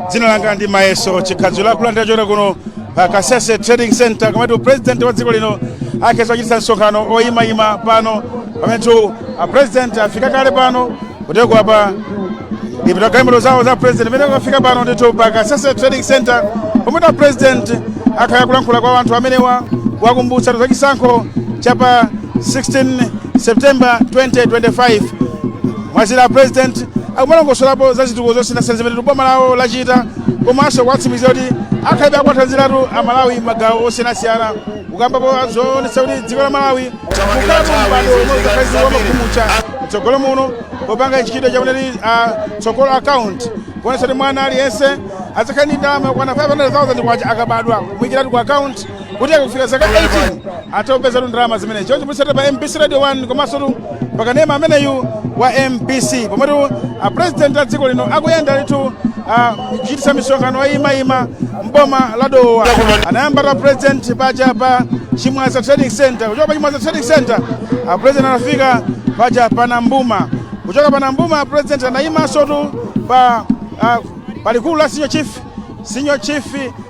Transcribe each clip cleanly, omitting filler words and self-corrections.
Dzina langa ndi Mayeso Chikhadzula, kulandira chota kuno pa Kasese Trading Center, komatu president wa dziko lino akheza kuchititsa msonkhano oyimayima pano, pamenetu a president afika kale pano. Kuteko apa ndipita galimoto zawo za president imene afika pano ndithu pa Kasese Trading Center, pomwe a president akhala kulankhula kwa anthu amenewa, kuwakumbutsa za chisankho cha pa 16 September 2025. Mwazira president akumalongosolapo za zitukuko zosiyanasiyana zimene boma lawo lachita, komanso kuwatsimikizira kuti akhalibe akuwathandiziratu Amalawi magawo osiyanasiyana, kukambapo zoonetsa kuti dziko la Malawi kukhalapo mpando omwe udzakhalizidwa wamakhumucha mtsogolo muno, popanga chikidwe chakuneti tsogolo account, kuonetsa kuti mwana aliyense azakhala ndi ndalama yokwana 500,000 kwacha akabadwa, kumuyikiratu ku account kuti akufika zaka 18 athe kupezatu ndalama zimene. Choncho mutsate pa MBC Radio 1 komanso tu pakanema ameneyu wa MBC, pomwetu a president a dziko lino akuyenda ndithu kuchititsa misonkhano oyimayima mboma la Dowa. Anayamba ta president paja pa Chimwaza Trading Center. Kuchoka pa Chimwaza Trading Center, a president anafika paja pa Nambuma. Kuchoka pa Nambuma, president anayimanso tu pa palikulu la Senior Chief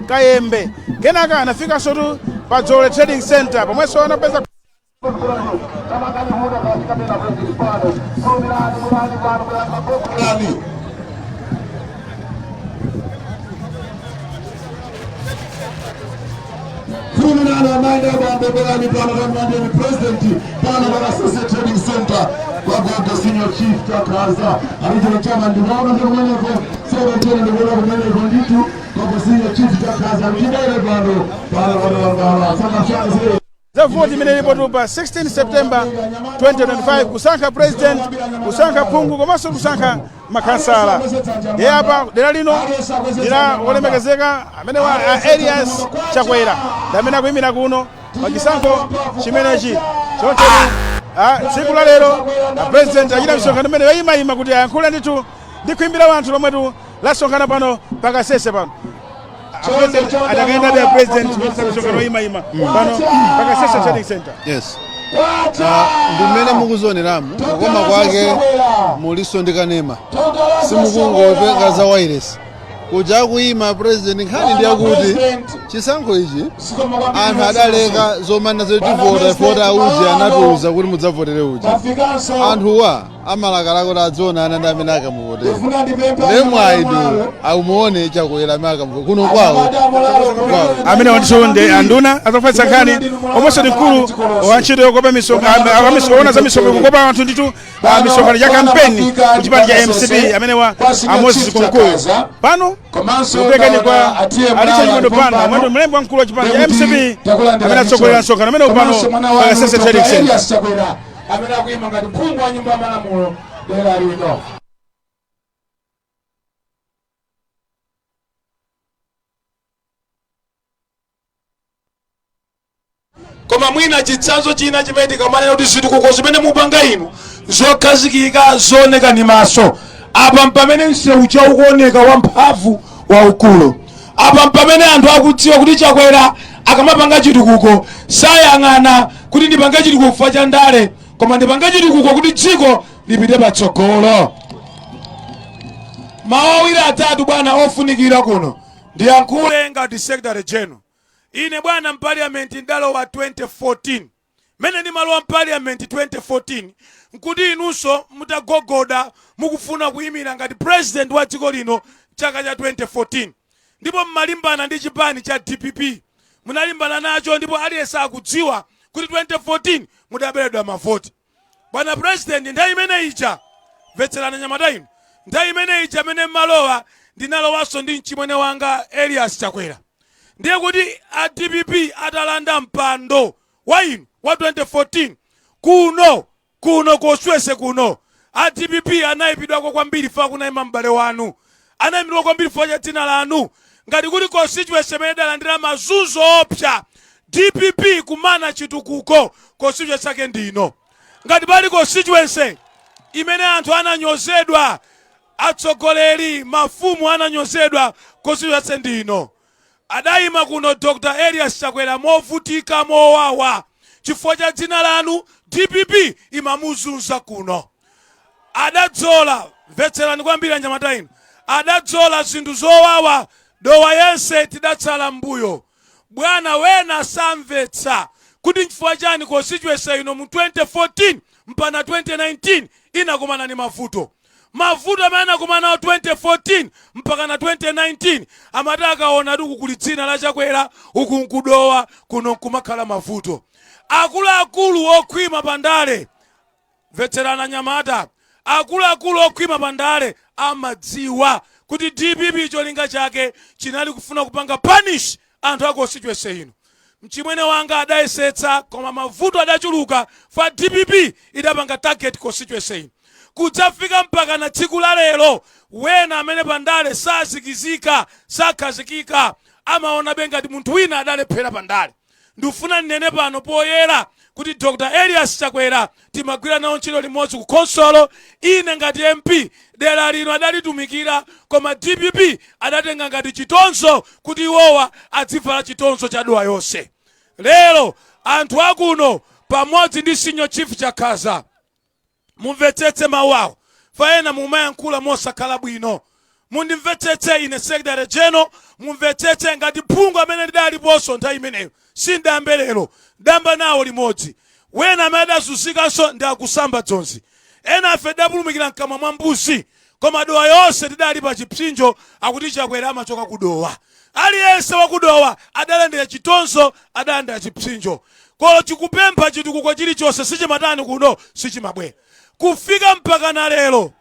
Kayembe. Kenaka anafikanso tu pa Dzole Trading Center, pomwenso anapeza Fulumilani, amayi abambo, bwerani pano, kamlandeni president pano pa Kasese Trading Center kwa Gogo Senior Chief Chakhaza alichino chama. Ndikuona ndi kumeneko 17, ndikuona kumeneko ndithu Gogo Senior Chief Chakhaza mchibere pano pano patawangala saka saka. Za voti imene ilipo tu pa 16 September 2025, kusankha president, kusankha phungu komanso kusankha makhansala. Ndiye apa dera lino ndila wolemekezeka amene wa a Elias Chakwera, ndi amene akuyimira kuno pa chisankho chimenechi. Choncho tsiku la lero a president achita misonkhano imene yoyimayima kuti ayankhule ndithu ndi kuimbira wanthu lomwetu lasonkhana pano pakasese pano. Adakayendabe a president kuchititsa misonkhano yoyimayima pano pakasese Trading Center. Yes. Ndi mmene mukuzioneramu, kukoma kwake muliso ndi kanema, simukungopenga za wireless kuja kuyima president. Nkhani ndi yakuti chisankho ichi anthu adaleka zomana zoti tivota vota auje, anatiuza kuti mudzavotere uja. Anthuwa amalakalaka kuti adzionana ndi amene akamuvotere. Ndiye mwayi ndi aumuone Chakwera amene akamuvotere kuno kwawo kwawo. Amene wandithu ndi anduna azofalitsa nkhani komanso ndi mkulu wa ntchito yokopa misonkhano, ona za misonkhano, kukopa anthu ndithu misonkhano ya kampeni kuchipani cha MCP, amene wa a Moses Kunkuyu. Pano kupekani kwa Alicha Chimwendo Banda, mwendo mlembi wamkulu wa chipani cha MCP, amene atsogolera msonkhano amene pano pa Kasese Trading Center. Chakwera amene akuyima ngati phungu wa nyumba ya malamulo dera lino. Koma mwina chitsanzo china chimene tikamanena kuti zitukuko zimene mupanga inu zokhazikika, zooneka ndi maso, apa mpamene msewu chaukuoneka wamphamvu waukulu. Apa mpamene anthu akudziwa kuti Chakwera akamapanga chitukuko sayang'ana kuti ndipange chitukuko chifukwa cha ndale, koma ndipange chitukuko kuti dziko lipite patsogolo. Mawu awiri atatu, bwana, ofunikira kuno ndiyankhule ngati secretary general. Ine, bwana, mparliament ndalowa 2014. Mene ndimalowa mparliament 2014 nkuti inunso mutagogoda mukufuna kuyimira ngati president wa dziko lino chaka cha 2014, ndipo mmalimbana ndi chipani cha DPP, munalimbana nacho, ndipo aliyense akudziwa kuti 2014 mudaberedwa mavoti. Bwana president, nthawi imene ija, mvetserani anyamata inu, nthawi imene ija amene mmalowa ndinalowanso ndi mchimwene wanga Elias Chakwera. Ndiye kuti a DPP atalanda mpando wa inu wa 2014 kuno kuno koswese kuno, a DPP anayipidwako kwambiri fa kunayima m'bale wanu, anayipidwa kwambiri fa cha dzina lanu. Ngati kuti constituency imene idalandira mazunzo opsa, DPP kumana chitukuko, constituency yake ndino. Ngati pali constituency imene anthu ananyozedwa, atsogoleri, mafumu ananyozedwa, constituency ndino. Adayima kuno Dr Elias Chakwera movutika, mowawa, chifukwa cha dzina lanu DPP imamuzunza kuno. Adadzola, mvetserani kwambiri anyamata inu, Adadzola zinthu zowawa, Dowa yense tidatsala mbuyo. Bwana, wena samvetsa kuti nchifukwa chani constituency ino mu 2014 mpaka 2019 inakumana ni mavuto. Mavuto amene anakumana nawo 2014 mpaka na 2019, amati akaona ti kuli dzina la Chakwera, uku nkudowa, kuno nkumakhala mavuto. Akuluakulu okhwima pandale, mvetserana nyamata, akuluakulu okhwima pandale amadziwa kuti DPP cholinga chake chinali kufuna kupanga punish anthu a constituency ino. Mchimwene wanga adayesetsa, koma mavuto adachuluka fa DPP idapanga target constituency ino. Kudzafika mpaka na tsiku la lero, wena amene pandale sazikizika, sakhazikika, amaona ngati munthu wina adalephera pandale. Ndikufuna ndinene pano poyera kuti Dr Elias Chakwera timagwira nawo ntchito limodzi ku khonsolo. Ine ngati MP, dera lino adalitumikira, koma DPP adatenga ngati chitonzo kuti iwowa adzivala chitonzo cha Dowa yonse. Lero anthu akuno pamodzi ndi Senior Chief Chakhaza, mumvetsetse mawu awo, faena mumayankhula mosakhala bwino. Mundimvetsetse ine Secretary General, mumvetsetse ngati phungu amene ndidaliponso nthawi imeneyo, sindambe lero, damba nawo limodzi. Wena amene adazunzikanso ndi akusamba dzonzi, ena afe tidapulumukira mkamwa mwa mbuzi, koma Dowa yonse tidali pa chipsinjo, akuti Chakwera amachoka kudowa. Aliyense wakudowa adalandira chitonzo, adalandira chipsinjo. Kolo chikupempha chitukuko chilichonse sichimatani kuno, sichimabwera. Kufika mpaka na lero,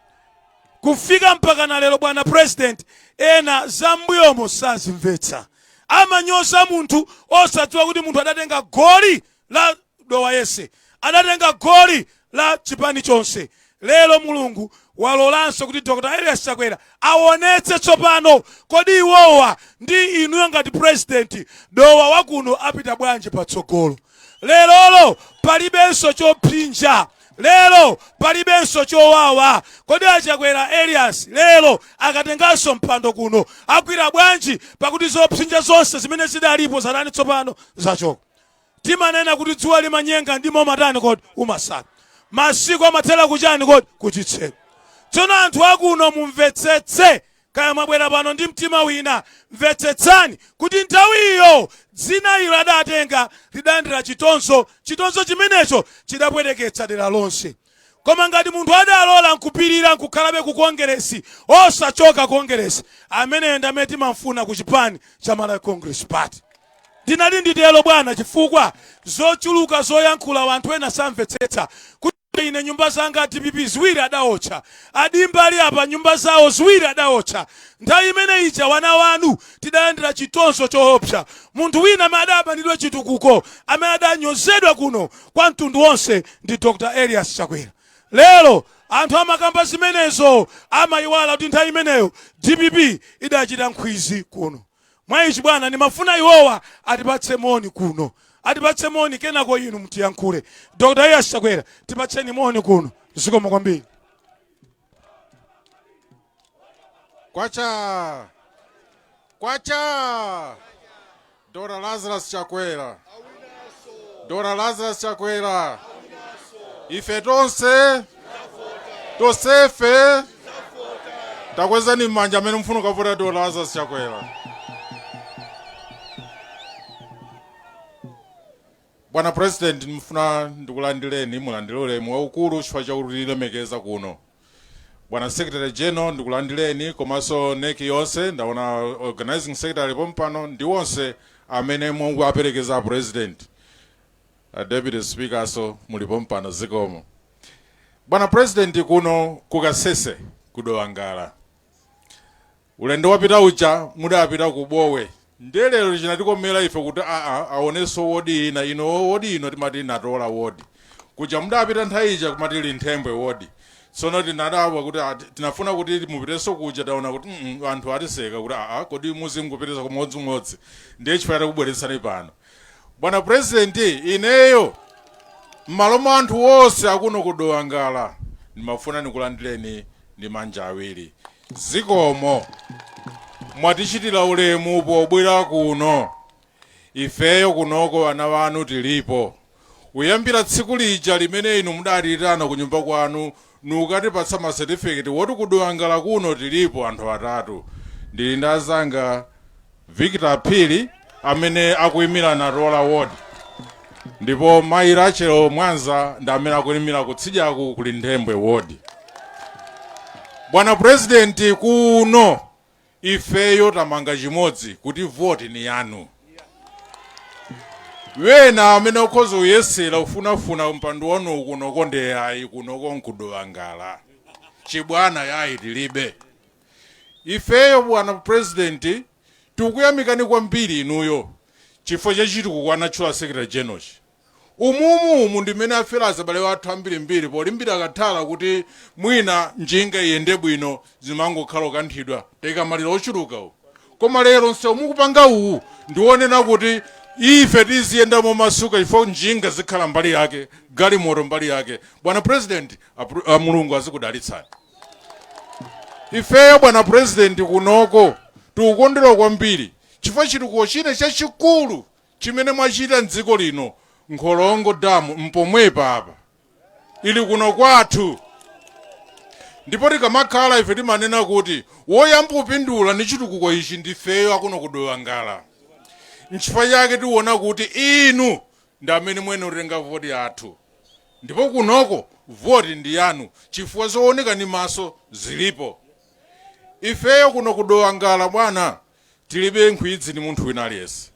kufika mpaka na lero, bwana President, ena zambuyomo sazimvetsa, amanyoza munthu osadziwa kuti munthu adatenga goli la Dowa yese, adatenga goli la chipani chonse. Lero Mulungu walolanso kuti Dr Elias Chakwera aonetse tsopano, kodi iwowa ndi inuyo ngati President, Dowa wakuno apita bwanji patsogolo? Lerolo palibenso chopsinja, lero palibenso chowawa. Kodi achakwera Elias lero akatenganso mpando kuno agwira bwanji, pakuti zopsinja zonse zimene zidalipo zatani tsopano? Zachoka. Timanena kuti dzuwa limanyenga ndimo matani kodi umasaka, masiku amathera kuchani kodi? Kuchitseko. Tsono anthu akuno mumvetsetse, kaya mwabwera pano ndi mtima wina, mvetsetsani kuti nthawi iyo dzina ilo adatenga lidalandira chitonzo. Chitonzo chimenecho chidapweteketsa dera lonse, koma ngati munthu adalola nkupirira, nkukhalabe ku Kongeresi, osachoka Kongeresi, ameneyo ndi amene timamfuna ku chipani cha Malawi Congress Party. Ndinali nditero, bwana, chifukwa zochuluka zoyankhula wanthu ena samvetsetsa kuti ine nyumba zanga DPP ziwiri adaotcha, adimba ali apa, nyumba zawo ziwiri adaotcha nthawi imene ija. Wana wanu tidalandira chitonzo choopsa. Munthu wina amene adabanidwa chitukuko, amene adanyozedwa kuno kwa mtundu wonse, ndi Dr Elias Chakwera. Lero anthu amakamba zimenezo, amayiwala kuti nthawi imeneyo DPP idachita nkhwizi kuno. Mwa ichi, bwana, ndimafuna iwowa atipatse moni kuno, atipatse moni, kenako inu mutiyankhule. Dr Elias Chakwera, tipatseni moni kuno. Zikomo kwambiri. Kwacha! Kwacha! Dr Lazarus Chakwera, Dr Lazarus Chakwera, ife tonse tonsefe takwezani m'manja amene mufuna kukavota Dr Lazarus Chakwera. Bwana President, ndimufuna ndikulandireni, mulandire ulemu waukulu chifukwa chakutilemekeza kuno. Bwana Secretary General, ndikulandireni, komanso NEC yonse, ndaona organizing secretary pompano, ndi onse amene mukuaperekeza President. A Deputy Speaker so muli pompano, zikomo. Bwana President, kuno kukasese kudowangala, ulendo wapita uja mudapita ku Bowe, ndiye lero chinatikomera ife kuti aa aonenso wodi ina ino. Wodi ino timati Natola wodi, kuja mudapita nthawi ija kumati Linthembwe wodi. Tsono tinadabwa kuti tinafuna kuti mupitenso kuja, taona kuti anthu atiseka kuti aa, kodi muzingopitiriza kumodzimodzi? Ndiye chifukwa takubweretsani pano. Bwana President, ineyo m'malo mwa anthu onse akuno kudowangala ndimafuna ndikulandireni ndi manja awiri. Zikomo, mwatichitira ulemu pobwera kuno. Ifeyo kunoko ana wanu tilipo kuyambira tsiku lija limene inu mudatiyitana ku nyumba kwanu. Nukatipatsa ma certificate woti ku Dowa Ngala kuno tilipo anthu atatu. Ndili ndi azanga Victor Phiri amene akuyimira Natola Ward, ndipo mayi Rachel Mwanza ndi amene akuyimira kutsidyaku kuli Nthembwe Ward. Bwana President, kuno ifeyo tamanga chimodzi kuti voti ni yanu. Wena amene ukhoza kuyesera kufunafuna mpando wanu kunoko ndi ayi, kunoko nku Dowa Ngala, chibwana yayi tilibe ifeyo. Bwana President, tikuyamikani kwambiri inuyo chifukwa chachitukuko anatchula Secretary General. Umumu umu ndimene afera azabale athu ambirimbiri polimbira kathala kuti mwina njinga iyende bwino, zimangokhala kukanthidwa, tikamalira ochuluka uku. Koma lero msewu mukupanga uwu ndionena kuti ife tiziyenda momasuka chifukwa njinga zikhala mbali yake, galimoto mbali yake. Bwana President, Mulungu azikudalitsani. Ifeyo, bwana President, kunoko tikukondwera kwambiri chifukwa chitukuko china chachikulu chimene mwachita mdziko lino, Nkholongo Damu, mpomwepa apa ili kuno kwathu. Ndipo tikamakhala ife timanena kuti woyamba kupindula ndi chitukuko ichi ndifeyo akuno ku Dowa Ngala. Nchifukwa chake tiona kuti inu ndi amene mwene utenga voti yathu, ndipo kunoko voti ndi yanu chifukwa zooneka ndi maso zilipo. Ifeyo kuno ku Dowa Ngala, bwana, tilibe nkhwidzi ndi munthu wina aliyense,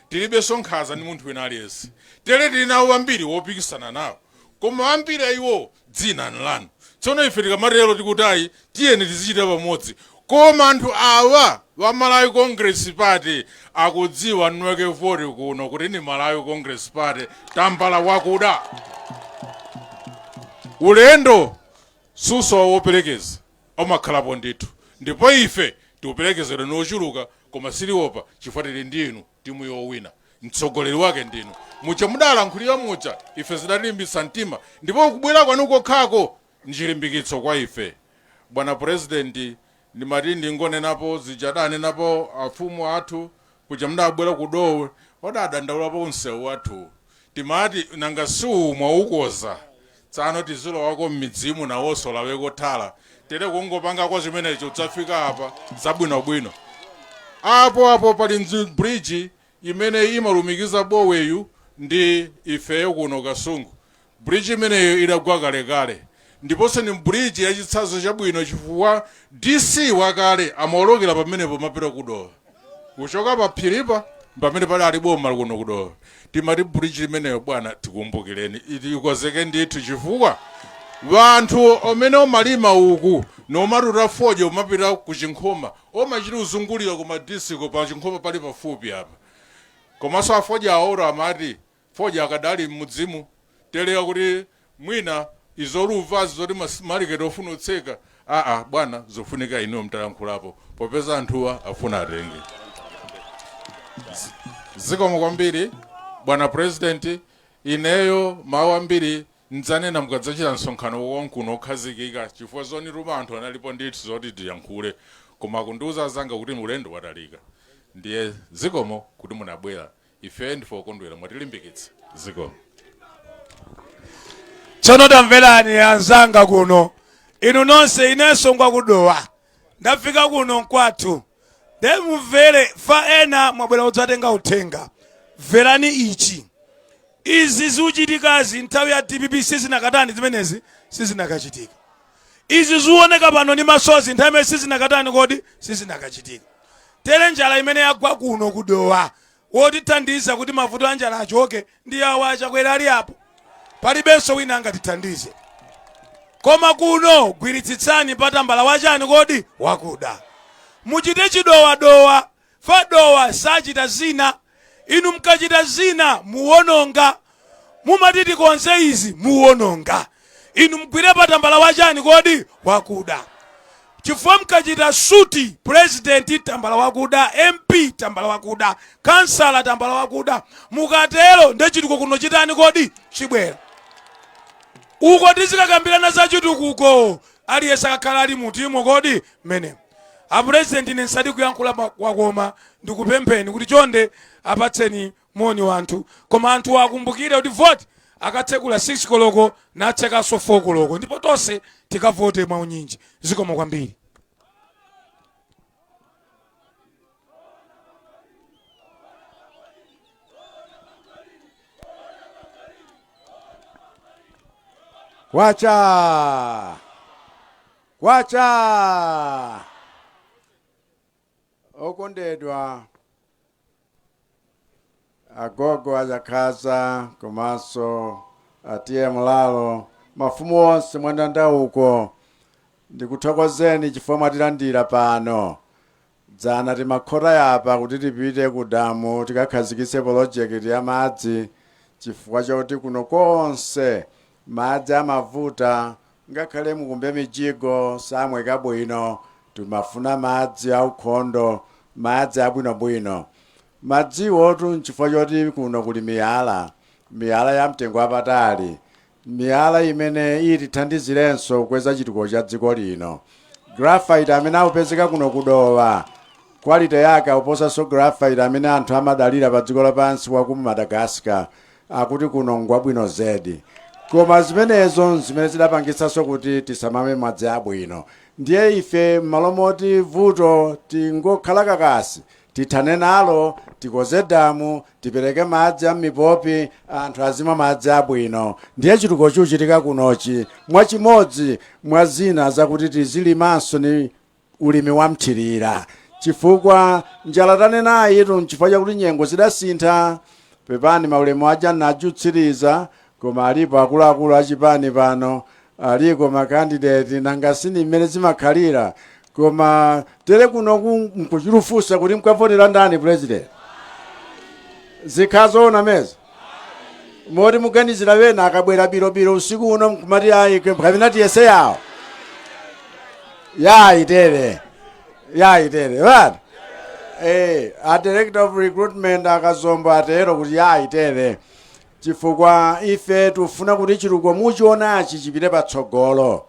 tilibe sonkhaza ndi munthu wina aliyense. Tere tili nawo ambiri wopikisana nawo, koma ambiri ayiwo dzina nlanu. Tsono ife tikamatero tikuti ayi, tiyeni tizichita pamodzi, koma anthu awa wa Malawi Congress Party akudziwa nweke voti kuno kuti ni Malawi Congress Party, tambala wakuda. Ulendo susowa woperekeza, umakhalapo ndithu, ndipo ife tikuperekezedwa ni ochuluka, koma siliopa chifukwa tili ndinu, timu yowina, mtsogoleri wake ndinu. Muja mudalankhulira muja, ife zidatilimbitsa mtima, ndipo kubwera kwanu kokhako nchilimbikitso kwa ife. Bwana President, ndimati ndingonenapo zija adanenapo afumu athu kuja mudabwera ku Dowe, odadandaulapo msewu wathu. Timati nanga siumwa ukoza tsano tizilowako m'midzimu nawonso laweko thala tere kungopangako zimenezo udzafika apa zabwinobwino. Apo apo pali bridge imene imalumikiza Boweyu ndi ifeyo kuno Kasungu. Bridge imeneyo idagwa kalekale, ndiponso ni bridge yachitsanzo chabwino chifukwa DC wakale amaolokera pamenepo mapita kudowa kuchoka pa phiripa pamene pali ali boma kuno kudowa. Timati bridge imeneyo, bwana, tikumbukireni, ikonzeke ndithu chifukwa vanthu amene omalima uku nomatuta fodya umapita ku Chinkhoma omachita uzungulira ku madisiko pa Chinkhoma pali pafupi apa. Komanso afodya aoro amati fodya akadali mmudzimu teleka kuti mwina izoluvazi zoti maliketi ofuna utseka. Aa bwana, zofunika inuyo mtalankhulapo popeza anthuwa afuna atenge. Zikomo kwambiri, bwana President. Ineyo mawu ambiri ndzanena mukadzachita msonkhano wonkuno okhazikika, chifukwa zonituma anthu analipo ndithu zoti tiyankhule, koma kundiuza zanga kuti ulendo watalika. Ndiye zikomo kuti munabwera, ife ndife okondwera, mwatilimbikitsa. Zikomo. Tsono tamverani anzanga kuno, inu nonse, inenso ngwakudowa, ndafika kuno nkwathu. De mumvere fa ena mwabwera kudzatenga uthenga. Mverani ichi: izi zikuchitikazi nthawi ya DPP sizinakatani, zimenezi sizinakachitika. Izi zioneka pano ndi masozi, nthawi imene sizinakatani kodi, sizinakachitika. Tere njala imene yagwa kuno kudowa, wotithandiza kuti mavuto a njala achoke ndi awa Achakwera ali apo, palibenso wina angatithandize. Koma kuno gwiritsitsani patambala wachani kodi, wakuda. Muchite chidowadowa, fadowa sachita zina. Inu mkachita zina muwononga, mumati tikonze izi, muwononga. Inu mgwire patambala wachani kodi, wakuda, chifukwa mkachita suti, president tambala wakuda, MP tambala wakuda, kansala tambala wakuda, mukatero ndechitukuko kuno chitani kodi, chibwera. Uko tizikakambirana za chitukuko, aliyense akakhala ali mutimo kodi mmene. Apurezidenti, ine nsati kuyankhula kwakoma, ndikupempheni kuti chonde apatseni moni wanthu, koma anthu akumbukire kuti voti Akatsekula 6 koloko natsekanso 4 koloko, ndipo tonse tikavote mwaunyinji. Zikomo kwambiri. Kwacha! Kwacha! Okondedwa agogo achakhaza komanso atiye mulalo, mafumu onse mwandanda uko, ndikuthokozeni chifukwa mwatilandira pano. Dzana timakhota yapa kuti tipite ku damu tikakhazikitse polojekiti ya madzi, chifukwa chakuti kuno konse madzi amavuta, ngakhale mukumbe mijigo samweka bwino. Timafuna madzi aukhondo, madzi abwinobwino. Madziwotu nchifukwa choti kuno kuli miyala, miyala ya mtengo wapatali, miyala imene itithandizirenso kukweza chitukuko cha dziko lino. Graphite amene akupezeka kuno kudowa, quality yake akuposanso graphite amene anthu amadalira pa dziko lapansi wa ku Madagascar, akuti kuno ngwabwino zedi. Koma zimenezo zimene zidapangitsanso kuti tisamamwe madzi abwino. Ndiye ife m'malo moti vuto tingokhala kakasi, tithane nalo, tikoze damu, tipereke madzi a m'mipopi, anthu azimwa madzi abwino. Ndiye chitukuko chikuchitika kunochi mwachimodzi mwa zina zakuti tizilimanso ni ulimi wa mthirira, chifukwa njala tanenayi tu nchifukwa chakuti nyengo zidasintha. Pepani, maulemu aja najutsiriza, koma alipo akuluakulu achipani pano, aliko makandidate, nanga sini mmene zimakhalira. Koma tere kuno nkuchilufunsa kuti mkavotera ndani president, zikhazoona meza moti muganizira wena akabwera bilobilo usiku uno nkumati ayi, kapena tiyese yawo yayitere yayitere vati a director of recruitment akazombo atero kuti yayitere, chifukwa ife tifuna kuti chitukuko muchionachi chipite patsogolo.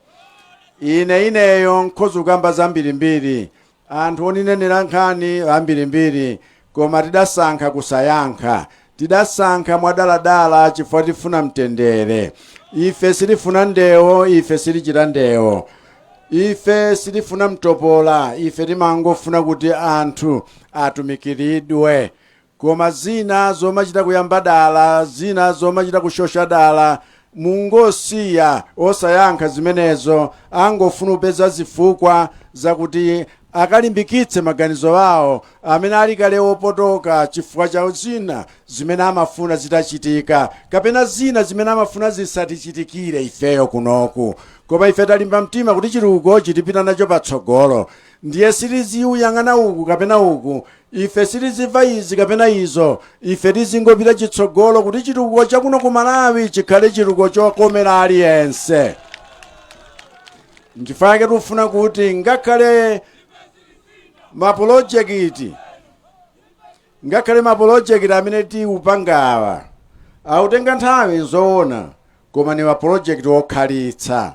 Ine ineyo nkhoza kukamba zambirimbiri, anthu oninenera nkhani ambirimbiri, koma tidasankha kusayankha. Tidasankha mwadaladala chifukwa tifuna mtendere. Ife sitifuna ndewo, ife sitichita ndewo, ife sitifuna mtopola, ife timangofuna kuti anthu atumikiridwe. Koma zina zomachita kuyamba dala, zina zomachita kushosha dala, mungosiya osayankha zimenezo. Angofuna kupeza zifukwa zakuti akalimbikitse maganizo awo amene ali kale opotoka, chifukwa cha zina zimene amafuna zitachitika kapena zina zimene amafuna zisatichitikire ifeyo kunoku. Koma ife talimba mtima kuti chitukuko chitipita nacho patsogolo. Ndiye sitiziyang'ana uku kapena uku, ife sitizimva izi kapena izo, ife tizingopita chitsogolo kuti chitukuko chakuno ku Malawi chikhale chitukuko chokomera aliyense. Nchifukwa chake tikufuna kuti ngakhale mapulojekiti, ngakhale mapulojekiti amene tiupangawa autenga nthawi zoona, koma ni mapulojekiti okhalitsa.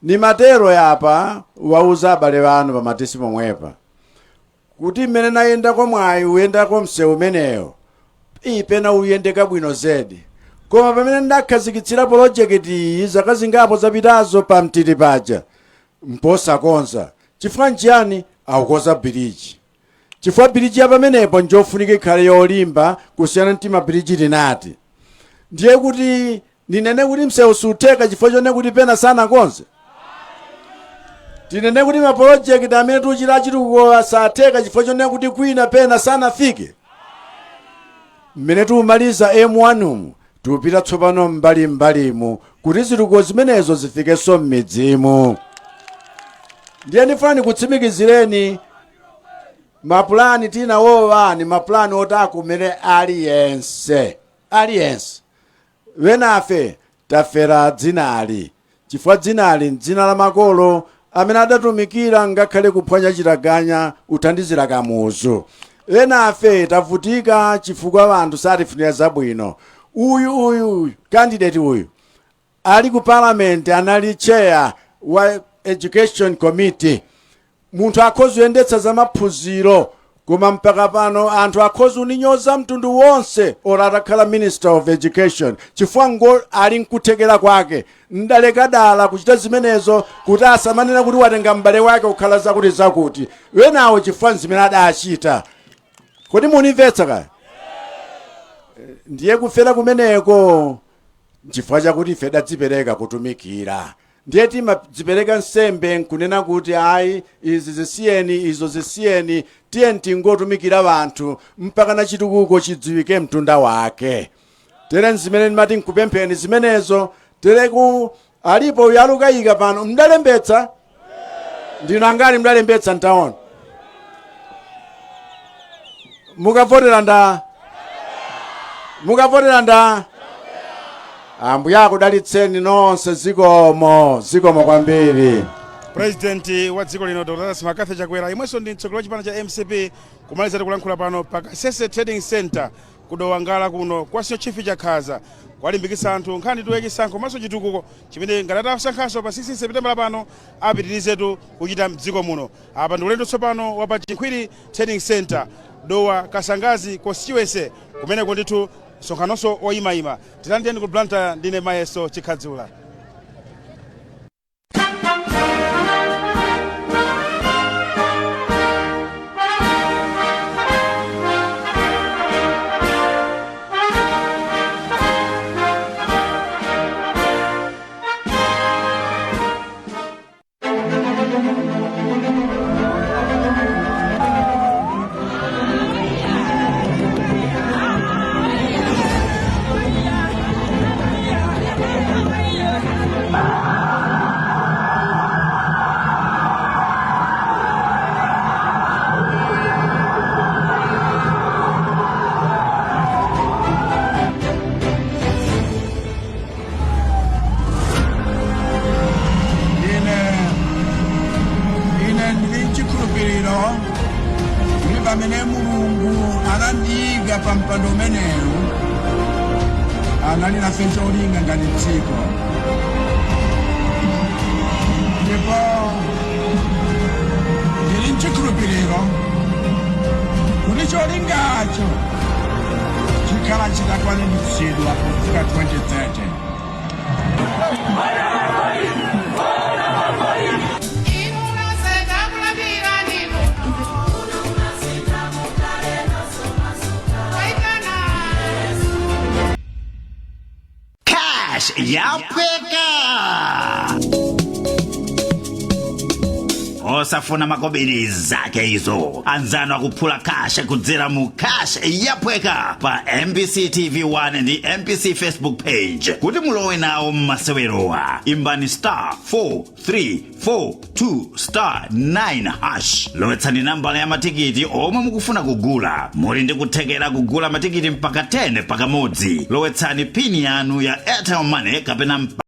Ni matero yapa wauza abale banu pamatisi pomwepa kuti mmene nayendako mwayi uyendako msewu umeneyo ipena uyendeka bwino zedi. Koma pamene ndakhazikitsira polojekiti iyi zaka zingapo zapitazo pamtiti paja mposakonza. Chifukwa nchiyani? Akukoza biriji, chifukwa biriji ya pamenepo njofunika ikhale yolimba kusiyana ndi mabiriji tinati. Ndiye kuti ninene kuti msewu sutheka chifukwa chone kuti pena sanakonze? Tinene kuti mapolojekiti amene tikuchita chitukuko satheka chifukwa chone kuti kwina pena sanafike? Mmene tikumaliza M1 mu, tikupita tsopano mbalimbalimu kuti zitukuko zimenezo zifikenso m'midzimu. Ndiye ndifuna ndikutsimikizireni, mapulani tinawowa ni mapulani oti akumere aliyense, aliyense. Wenafe tafera dzinali chifukwa dzinali ndzina la makolo amene adatumikira ngakhale kuphwanya chitaganya uthandizira Kamuzu. Enafe tavutika chifukwa anthu satifunira zabwino. Uyu uyu candidate uyu ali ku parliament, anali chair wa education committee. Munthu akhoza kuyendetsa za maphunziro Koma mpaka pano anthu akhoza uninyoza mtundu wonse ora atakhala Minister of Education, chifukwa ngo ali nkuthekera kwake. Ndaleka dala kuchita zimenezo kuti asamanena kuti watenga m'bale wake kukhala zakuti zakuti wenawo, chifukwa zimene adachita. Kodi munimvetsa kaya? Ndiye kufera kumeneko chifukwa chakuti ife dadzipereka kutumikira. Ndiye timadzipereka nsembe nkunena kuti ayi, izi zisiyeni, izo zisiyeni, tiye tingotumikira wanthu mpaka na chitukuko chidziwike mtunda wake. Tere zimene ndimati nkupempheni zimenezo. Tere ku alipo uyu alukayika pano. Mdalembetsa ndinu angani? Mdalembetsa ntaona mukavotera nda, mukavotera nda. Ambuye akudalitseni nonse. Zikomo, zikomo kwambiri. President wa dziko lino, Dr Lazarus McCarthy Chakwera, imwenso ndi mtsogoleri wa chipani cha MCP, kumaliza tikulankhula pano pa Kasese Trading Center kuDowa Ngala kuno kwa Senior Chief Chakhaza, kwalimbikitsa anthu nkhani tuwe chisankho komanso chitukuko chimene ngati atasankhanso pa 16 September pano apitirizetu kuchita mdziko muno. Apa ndi ulendo tsopano wa pa Chinkhwiri Trading Center, Dowa Kasangazi constituency, kumeneko ndithu msonkhanonso oyimayima. Tilandeni ku Blantyre, ndine Mayeso Chikhadzula. Ine ndili chikhulupiriro kuti pamene Mulungu anandiyika pa mpando umenewu, anali nafe cholinga ngati dziko, ndipo ndili mchikhulupiriro kuti cholingacho chikhala chitakwaniritsidwa pofika 2030. Cash yaphweka, osafuna makobiri zake izo. Anzanu akuphula cash kudzera mu Cash Yaphweka pa MBC TV 1 ndi MBC Facebook page. Kuti mulowe nawo mmasewerowa, imbani star 4342 star 9 hash, lowetsani nambala ya matikiti omwe mukufuna kugula. Muli ndi kuthekera kugula matikiti mpaka 10 pakamodzi. Lowetsani pin yanu ya Airtel Money kapena